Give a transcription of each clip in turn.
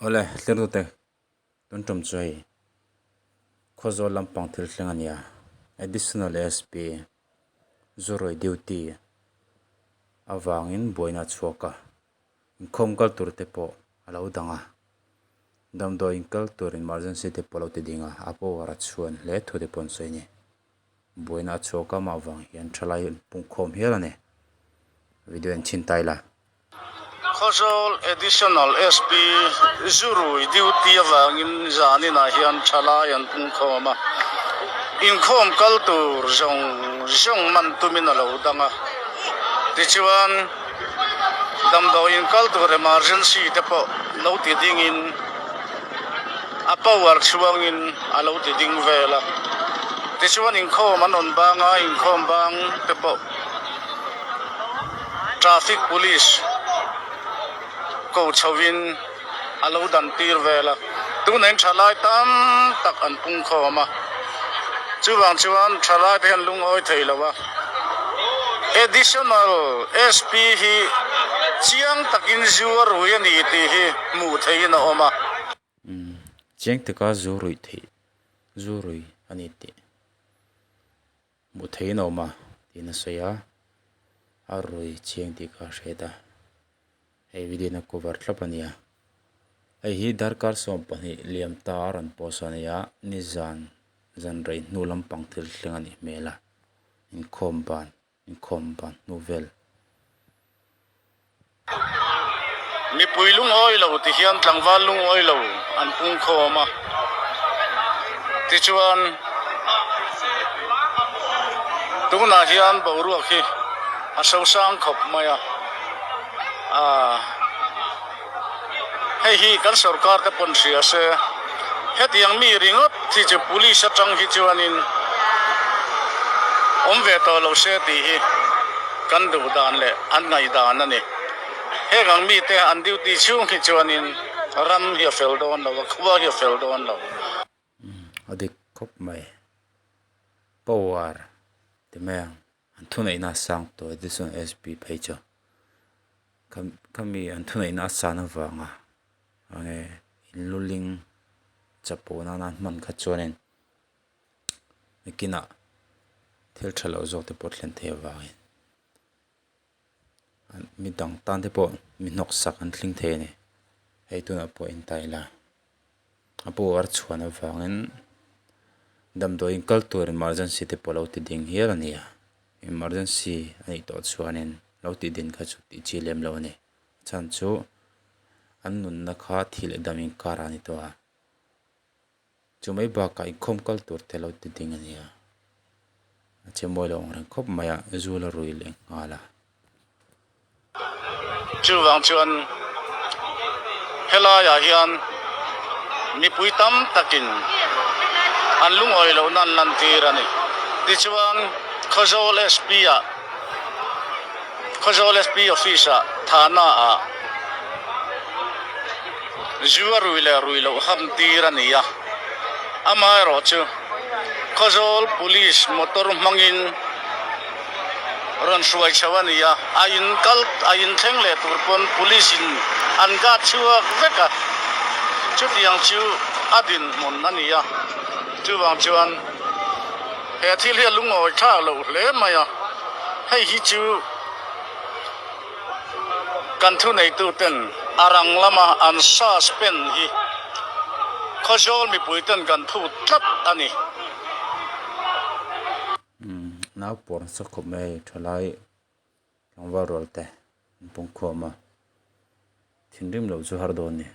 Awle, thlir tute tun tum chu hei Khawzawl lampang thil thleng a nia. Additional SP Zurui duty avangin buaina a chhuak a, inkhawm kal tur te pawh a lo dang a, damdawi in kal tur emergency te pawh a lo ti ding a, a power a chhuan hle thu te pawh an sawi a ni. Buaina a chhuak a mah vang hian thalai an pungkhawm hial a ni. Video en chhin ta ila. Khawzawl Additional SP Zurui duty avangin zaninah hian thalai an pungkhawm a, inkhawm kal tur zawng zawng man tumin a lo dang a. Tichuan, damdawiin kal tur emergency te pawh lo ti dingin, A power chhuangin a lo ti ding vel a, tichuan inkhawm an rawn bang a, inkhawm bang te pawh traffic police ko chhoin a lo dan tir vel a, tunah in thalai tam tak an pungkhawm a, chuvang chuan thalai te hian lungawi thei lo a, additional SP hi chiang takin zu a rui a ni tih hi hmuh theihin a awm a. Umm chiang taka zu ruih theih zu rui a ni tih hmuh theihin a awm a tiin a sawi a, a rui chiang tih kha a hriat a, hei video in a cover thlap a nia, hei hi darkar 12 liam ta a rawn post a nia nizan zan rei hnu lampang thil thleng a nih hmel a inkhawm ban. Inkhawm ban hnu vel. Mipui lungawi lo ti hian tlangval lungawi lo an pungkhawm a, tichuan tunah hian boruak hi a sosang khawp mai a, aaa hei hi kan sorkar te pawn hria se hetiang mi ringawt hi chu police atang hi chuanin awm ve tawh lo se tih hi kan duh dan leh an ngaih dan a ni. Heng ang mite an duty chhung hi chuanin ram hi a fel dawn lo a, khua hi a fel dawn lo. A dik khawp mai. Power ti mai ang. An thuneihna a sang tawh Edison SP phei chu khami an thuneihna a san avanga enge in luling chapo nana an hman kha chuanin nakinah thil tha lo zawk te pawh thlen thei avangin mi dang tan te pawh mi hnawksak an thleng thei a ni hei tunah pawh en ta ila. A power chhuan avangin damdawiin kal tur emergency te pawh lo ti ding hial a ni a, emergency a nih tawh chuanin lo tih din kha chu tih chi lem lo a ni, a chhan chu an nunna kha thih leh dam inkar a ni tawh a, chu mai bakah inkhawm kal tur te lo ti ding a ni a, a che mawi lo ang reng khawp mai a, zu la rui leh nghal a. Chuvang chuan helaiah hian mipui tam takin an lungawi lohna an lantir a ni. Tichuan Khawzawl SP ah Khawzawl SP office ah Thana ah zu a rui leh rui loh ham tir a ni a, amaherawhchu Khawzawl Police motor hmangin rawn hruai chho a ni a, a in kal a in thleng leh tur pawn police in an guard chhuak vek a, chutiang chu a dinhmun a ni a, chuvang chuan he thil hi a lungawi thlak loh hle mai a, hei hi chu kan thuneitu ten a rang lama an suspend hi Khawzawl mipui ten kan phut tlat a ni. Umm nau pawr nasa khawp mai hei thalai tlangval rual te an pawngkhawm a thinrim loh chu har dawn a ni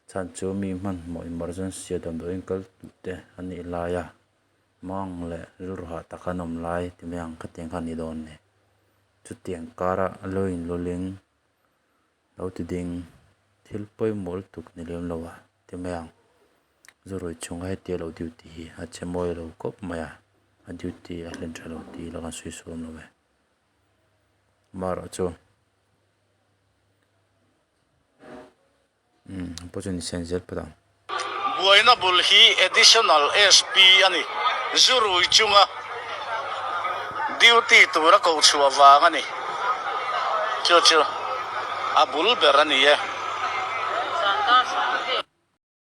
chhan chu mi hmanhmawh emergency a damdawiin kal duh te an nih lai a mang leh rilru hah tak an awm lai ti mai ang khatiang kha a ni dawn a ni chutiang kara lo in luling lo ti ding thil pawimawh lutuk ni lem lo a ti mai ang. Zurui chhunga hetia lo duty hi a che mawi lo khawp mai a, a duty a hlen tha lo tih ila kan sawi suam lo e. Amaherawhchu umm pawh chu ni sen zel phawt ang. Buaina bul hi Additional SP a ni. Zurui chunga duty tura koh chhuah vang a ni. Chu chu a bul ber a ni e.